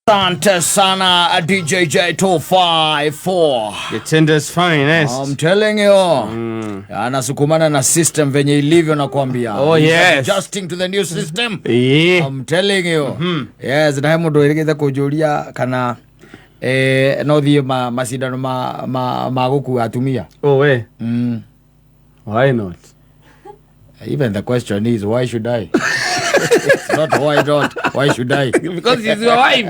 Asante sana DJJ254. The tender's finest. I'm telling you. Anasukumana na system venye ilivyo nakwambia. Oh, He's yes. adjusting to the new system. Yeah. I'm telling you. Yes, na he mundu wirigite kunjuria kana no thie ma macindano ma gukua atumia. Oh, we. Why not? Even the question is why should I? It's not why not, why should I? Because she's your wife.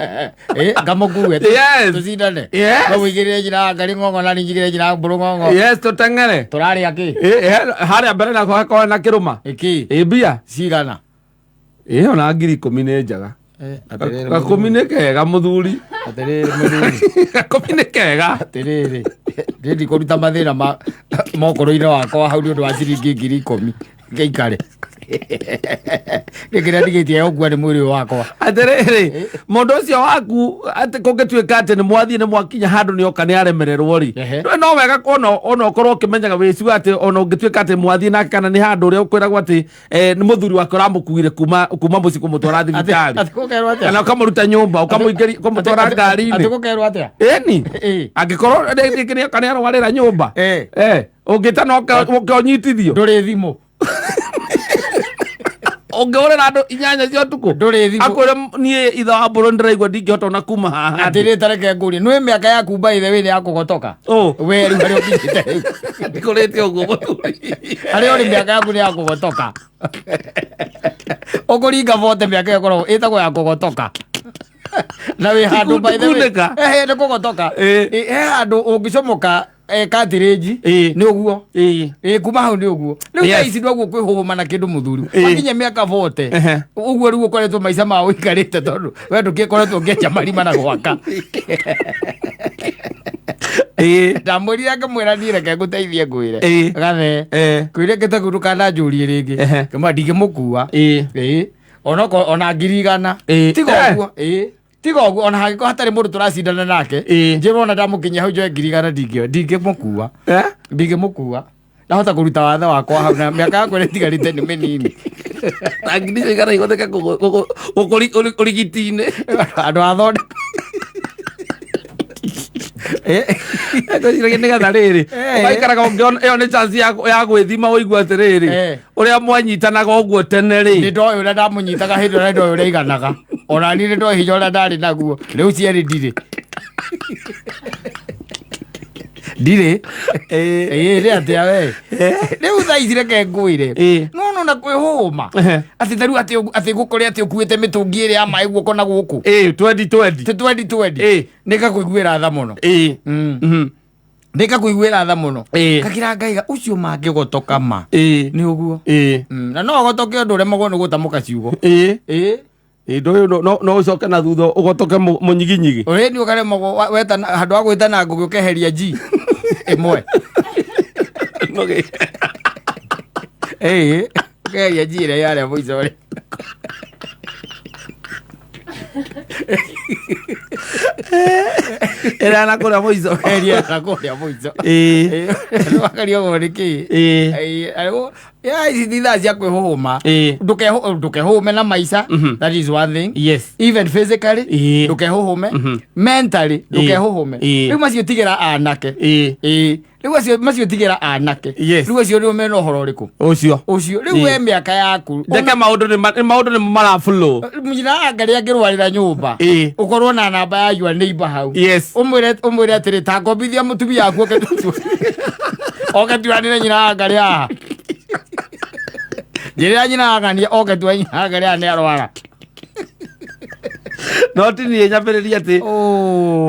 Ngamũkue Yes. tucindane. Yes. Kamũigĩrĩre njina ngari ng'ong'o na niĩ njigĩrĩre njina mbũrũ ng'ong'o. Yes, tuteng'ere. Tũrarĩa kĩ? Harĩa mbere nako hakorwo na kĩrũma. Ĩkĩ? Ĩ mbia. Cigana? Ĩ ona 10,000 nĩ njega. Atĩrĩrĩ Gakũmi nĩ kega mũthuri. Atĩrĩrĩ mũthuri. Gakũmi nĩ kega. Atĩrĩrĩ. Niĩ ndikũruta mathĩna ma mokoro-inĩ wakwa hau nĩ ũndũ wa ciringi 10,000. Ngĩikare. Nĩ kĩrĩa ndigĩtie gũkua nĩ mwĩrĩ ũyũ wakwa. Atĩrĩrĩ, mũndũ ũcio waku atĩ kũngĩtuĩka atĩ nĩ mwathiĩ nĩ mwakinya handũ nĩ oka nĩ aremererwo rĩ, Ehe. no wega ona ũkorwo ũkĩmenyaga wĩciwa atĩ ona ũngĩtuĩka atĩ mwathiĩ nake kana nĩ handũ ũrĩa ũkwĩragwo atĩ nĩ mũthuri wake ũramũkuire kuma mũciĩ kũmũtwara thibitarĩ. Atĩ gũkerwo atĩa? Kana ũkamũruta nyũmba, ũkamũingĩria, ũkamũtwara ngari-inĩ. Atĩ gũkerwo atĩa? Ĩni. Ĩ. Angĩkorwo rĩngĩ nĩ oka nĩ arwarĩra nyũmba. Ũngĩta no ũke ũnyitithio. Ndũrĩ thimũ. Ũngĩhũrĩra andũ 8 cia ũtukũ. Ndũrĩ thimũ. Akwĩre niĩ ithe wa mbũrũ ndĩraigua ndingĩhota ona kuma haha. Atĩrĩ ta reke ngũrie, nĩ mĩaka yaku by the way nĩ ya kũgotoka? Ũ. We rĩu harĩa ũkinyĩte rĩu. Ndikũrĩte ũguo mũthuri. Harĩa ũrĩ mĩaka yaku nĩ ya kũgotoka. Ũkũringa bote mĩaka ĩyo ĩkoragwo ĩtagwo ya kũgotoka. Na wĩ handũ by the way. Kunĩka. Ehe, nĩ kũgotoka. He handũ ũngĩcomoka cartilage, nĩ ũguo. Kuma hau nĩ ũguo. Rĩu thaa ici ndwaguo kwĩhũhũma na kĩndũ mũthuri. Wakinya mĩaka 40. Ũguo rĩu ũkoretwo maica ma ũikarĩte tondũ we ndũgĩkoretwo ũngĩenja marima na gwaka. Ndamwĩrire ngĩmwĩra niĩ reke ngũteithie ngwĩre. Gathe. Kwĩre ngĩte ndũkananjũrie rĩngĩ. Ngĩmwĩra ndingĩmũkua. Ona 100,000. Tiga ũguo. Tiga ũguo, ona hangĩkorwo hatarĩ mũndũ tũracindana nake. Njĩra ona ndamũkinyia hau njoe 100,000 ndingĩmũkua. Ndingĩmũkua. Ndahota kũruta wathe wakwa hau na mĩaka yakwa ĩrĩa ĩtigarĩte nĩ mĩnini. Na ngiri icio igana ihũthĩke ũrigiti-inĩ. Andũ a thondeka. Ngwĩciragia nĩgetha rĩrĩ, ũgaikaraga ũngĩona ĩyo nĩ chance ya gwĩthima ũigue atĩrĩrĩ, ũrĩa mwanyitanaga ũguo tene rĩ. Nĩ ndoĩ ũrĩa ndamũnyitaga hĩndĩ ĩrĩa ndoĩ ũrĩa aiganaga. Ona niĩ nĩ ndoĩ hinya ũrĩa ndarĩ naguo. Rĩu cierĩ ndirĩ. Ndirĩ. Nĩ atĩa we? Rĩu thaa ici reke ngwĩre. No no na kwĩhũma. Atĩ ta rĩu atĩ gũkore atĩ ũkuĩte mĩtũngi ĩrĩa ya maĩ guoko na gũkũ. Twendi twendi. Ti twendi twendi. Nĩ ngakũiguĩra tha mũno. Nĩ ngakũiguĩra tha mũno. Kakira ngaiga ũcio mangĩgotoka ma. Nĩ ũguo. Na no ũgotoke ũndũ ũremagwo nĩ gũtamũka ciugo. Ndũ ũyũ no ũcoke na thutha ũgotoke mũnyiginyigi. Ũrĩ nĩ ũkaremagwo wetana, handũ ha gwĩtana ngũgĩ ũkeheria G ĩmwe. Ũkeheria G ĩrĩa yarĩa mũico rĩ. Ĩrĩa na kũrĩa mũico. Ũkeheria na kũrĩa mũico. Nĩwakaria ũguo nĩ kĩ? Ya, ici ti thaa cia kwĩhũhũma. Ndũkehũhũme na maica. That is one thing. Even physically, ndũkehũhũme. Mentally, ndũkehũhũme. Rĩu macio tigĩra anake. Rĩu macio tigĩra anake. Rĩu acio nĩo mena ũhoro ũrĩkũ? Ũcio. Ũcio. Rĩu we mĩaka yaku. Ndeke maũndũ nĩ maũndũ nĩ maraflow. Nyina wa Ngarĩ angĩrwarĩra nyũmba. Ũkorwo na namba ya your neighbor hau. Ũmwĩre atĩrĩ, ta ngombithia mũtumia waku oke oke tuanĩre nyina wa Ngarĩ haha. Njĩrĩra nyina wa Ng'ania oke tuone nyina wa Ngarĩ haha nĩ arwara. No ti niĩ nyambĩrĩrie atĩ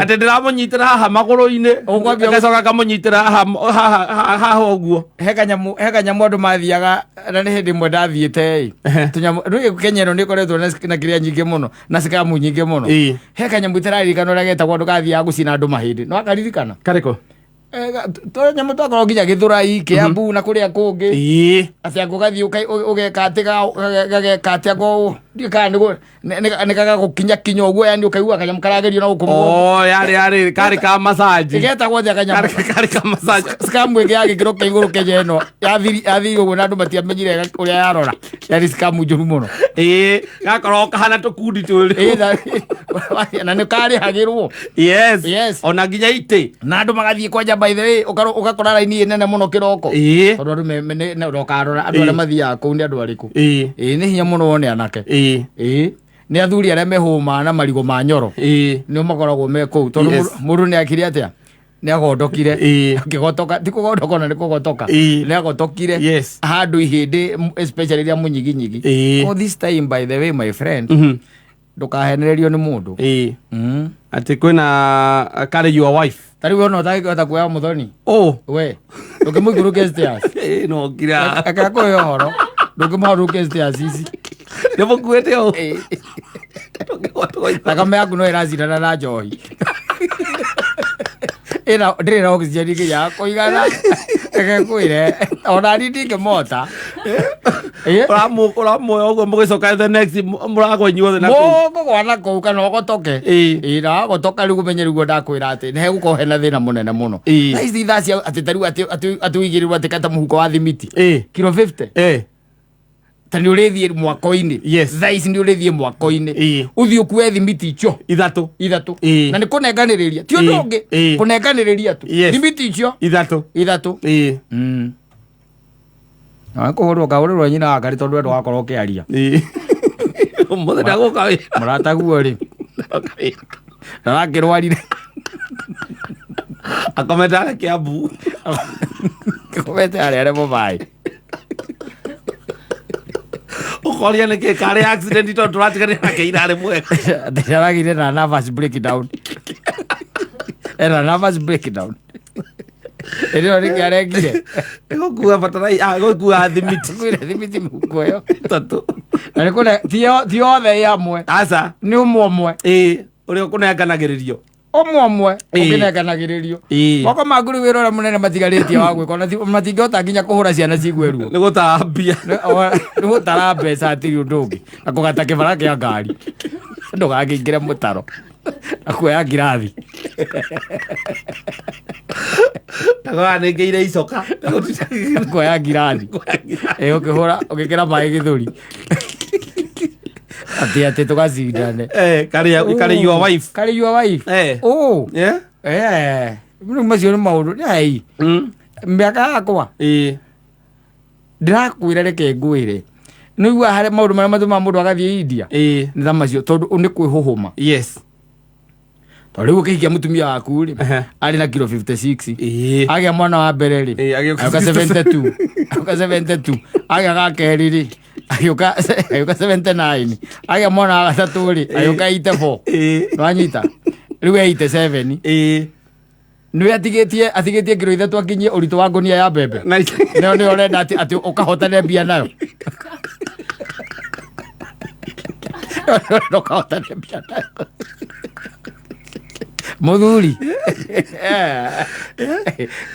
atĩ ndĩramũnyitĩra haha magũrũ-inĩ. Ũkwambia Ngacoka ngamũnyitĩra haha ũguo. He kanyamũ andũ mathiaga, na nĩ hĩndĩ ĩmwe ndathiĩte ĩ. Tũnyamũ, rĩu Kenya ĩno nĩ ĩkoretwo na kĩrĩa nyingĩ mũno, na scam nyingĩ mũno. He kanyamũ itararirikana ũrĩa getagwo andũ gathiaga gũcina andũ mahĩndĩ. No akaririkana? Karĩkũ? Tå nyamå twakorwo nginya gä thå rai kä ambu na kå rä a kå ngä atä angå gathiä å geka atä gageka atä ango ndiå kana nä gagagå kinya kinya å guo yani å kaigua kanyamå karagerio na gå kå Oh, yarĩ karĩ ka massage. Ĩgetagwo atĩa kanyamũ? Karĩ ka massage. Scam ĩngĩ ya gĩkĩro kĩa igũrũ Kenya ĩno yathiri ũguo na andũ matiamenyire ũrĩa yarora, yarĩ scam njũru mũno. Ĩĩ, gakorwo kahana tũkundi twĩrĩ. Ĩ, na nĩ karĩhagĩrwo. Yes. Yes. Ona nginya itĩ. Na andũ magathiĩ kwanja, by the way, ũgakora raini ĩ nene mũno kĩroko, tondũ andũ ndũkarora andũ arĩa mathiaga kũu nĩ andũ arĩkũ. Ĩ, nĩ hinya mũno wone anake. Ĩ, nĩ athuri arĩa mehũma na marigũ ma nyoro, nĩo makoragwo me kũu, tondũ mũndũ nĩ akire atĩa, nĩ agondokire, akĩgotoka, ti kũgondoka ona nĩ kũgotoka, nĩ agotokire handũ ihĩndĩ, especially rĩa mũnyiginyigi. Oh, this time, by the way, my friend, ndũkahenererio nĩ mũndũ. Atĩ kwĩna carry your wife. Ta rĩu ona ũtangĩhota kuoya mũthoni, Oh. we ndũngĩmũikũrũkia stairs. Ĩĩ, no ngira. Akakũhe ũhoro, ndũngĩmũharũkia stairs ici. Nĩ mũkuĩte ũũ. Thakame yaku no ĩracindana na njohi ĩna ndĩrĩ na oxygen nginya ya kũigana. Reke ngwĩre, ona niĩ ndingĩmota. Ũramuoya ũguo mũgĩcoka the next mũragwa inyuothe na kũu. Mũkũgwa na kũu kana ũgotoke. Ĩĩ, na wagotoka rĩu ũmenye rĩu ndakwĩra atĩ nĩ hegũkorwo hena thĩna mũnene mũno. Thaa ici thaa cia atĩ ta rĩu atĩ ũigĩrĩrwo atĩ kata mũhuko wa thimiti kilo 50, ta nĩ ũrĩthiĩ mwako-inĩ. Thaa ici nĩ ũrĩthiĩ mwako-inĩ, ũthiĩ ũkue thimiti icio 3. 3, na nĩ kũnenganĩrĩria, ti ũndũ ũngĩ, kũnenganĩrĩria tu, thimiti icio 3. 3. Kũhũrwo kahũrĩrwo nyina wa karĩ, tondũ we ndũgakorwo ũkĩaria. Ũmũthĩ ndagũka wĩra. Mũrataguo rĩ, ndarakĩrwarire. Akomete harĩa Kiambu. Komete harĩa arĩ mũbaĩ. Ũkoria nĩkĩ karĩ accident, tondũ tũratiganire nake ira arĩ mwega. Atĩ aragĩire na nervous breakdown, ena nervous breakdown ĩrĩo nĩkĩ arekire. Gũkua batarai, gũkua thimiti. Kwĩra thimiti mũhuko ĩyo. 3. Na nĩ kũne ti othe ĩ hamwe. Aca. Nĩ ũmwe ũmwe. Ĩĩ, ũrĩa ũkũnenganagĩrĩrio. Ũmwe ũmwe ũkĩnenganagĩrĩrio. Moko maku rĩu wĩra ũrĩa mũnene matigarĩtie wa gwĩka, ona matingĩhota nginya kũhũra ciana cigue ruo. Nĩ gũtara mbia. Nĩ gũtara mbeca, hatirĩ ũndũ ũngĩ, na kũgata kĩbara kĩa ngari ndũgakĩingĩre mũtaro, na kuoya ngirathi. Ndagoranĩngĩire icoka. Kuoya ngirathi, ĩ, ũkĩhũra ũgĩkĩra maĩ gĩthũri atĩ tũgacindane. Eh, carry your wife. Carry your wife. Oh. Eh, rĩu macio nĩ maũndũ ei. Mĩaka yakwa, ndĩrakwĩra, reke ngwĩre, nĩ igua harĩa maũndũ marĩa matũmaga mũndũ agathiĩ India nĩ ta macio, tondũ nĩ kwĩhũhũma. Tondũ rĩu ũkĩhikia mũtumia waku rĩ, arĩ na kilo 56, agĩa mwana wa mbere rĩ, Agĩũka agĩũka 72, agĩũka 72, agĩa ga kerĩ rĩ, agĩũka 79, agĩa mwana wa gatatũ rĩ, agĩũka 84. Nwanyita rĩu 87, nĩwe atigĩtie kilo 3 akinyie ũritũ wa ngũnia ya mbembe. Nĩyo nĩyo ũrenda atĩ ũkahotane mbia nayo, ũkahotane mbia nayo, mũthuri.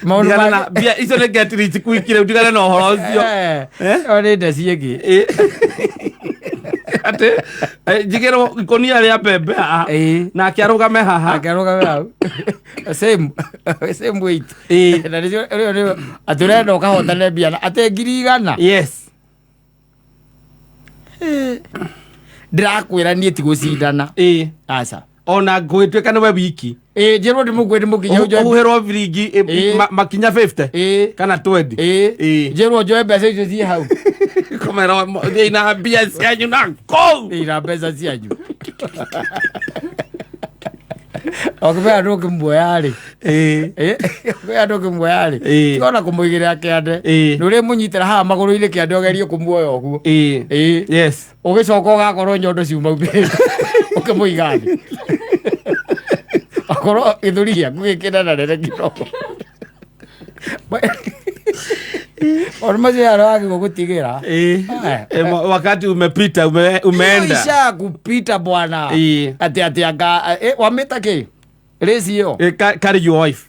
Maũndũ Ndigane na mbia icio, nĩ get rich quick rĩu, ndigane na ũhoro ũcio. Ĩyo nĩ ndeci ĩngĩ. Atĩ njigĩrwo ikũnia rĩa mbembe haha, nake arũgame haha. Akĩarũgame hau, same weight. Na nĩcio rĩo atĩ ũrenda ũkahotane mbia na atĩ 100,000. Ndĩrakwĩra niĩ ti gũcindana. Aca. Ona ngũgĩtuĩka nĩwe wiki. Ĩ, njĩrwo ndĩmũkue ndĩmũkinya njoe. Ũhuhĩrwo biringi makinya 50 kana 20. Njĩrwo njoe mbeca icio ciĩ hau. Komera thiĩ na mbia cianyu na kũu. Ĩ, na mbeca cianyu ũkĩmera ndũngĩmuoya rĩ. Ũkĩmera ndũngĩmuoya rĩ, tiga ona kũmũigĩrĩra kĩande. Nĩ ũrĩmũnyitĩra haha magũrũ-inĩ kĩande, ũgerie kũmuoya ũguo. Ũgĩcoka ũgakorwo nyondo ciuma ũkĩmũiga thĩ, akorwo gĩthũri gĩaku gĩkĩnenanene kidogo. Maũndũ macio yaro wagĩrĩirwo gũtigĩra. Wakati umepita, umeenda. Isha kupita, bwana. Atĩ anga wamĩta kĩ rĩci ĩyo? Carry your wife.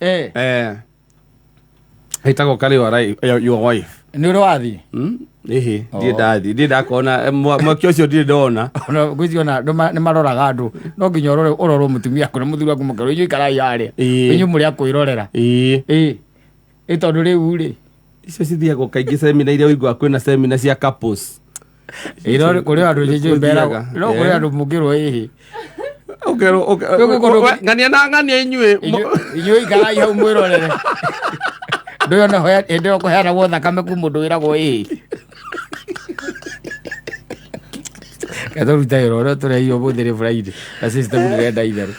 Ĩtagwo Carry Your Wife. Nĩ ũrĩ wathiĩ? Ĩhĩ, ndirĩ ndathiĩ, ndirĩ ndakona mwaki ũcio, ndirĩ ndona. Ona ngwĩciria ona andũ nĩ maroraga andũ, no nginya ũrore, ũrorwo mũtumia waku na mũthuri waku, mũkerwo inyuĩ ikarai harĩa, inyuĩ mũrĩ a kwĩrorera. Ĩĩ, ĩ tondũ rĩu rĩ, Icio cithiagwo kaingĩ semina iria ũiguaga kwĩna semina cia couples. Ĩ, no kũrĩ andũ njĩnjĩ mberagwo, Gũthiaga. no kũrĩ andũ mũngĩrwo ĩhĩ. Ũkerwo Rĩu ng'ania na ng'ania inyuĩ. Inyuĩ ikarai hau mwĩrorere. Ndũyũ ona hĩndĩ ĩyo kũheanagwo thakame ku mũndũ wĩragwo ĩhĩ. Reke tũrute wĩra ũrĩa tũrehio ũmũthĩ nĩ Friday na system ndĩrenda itherũ.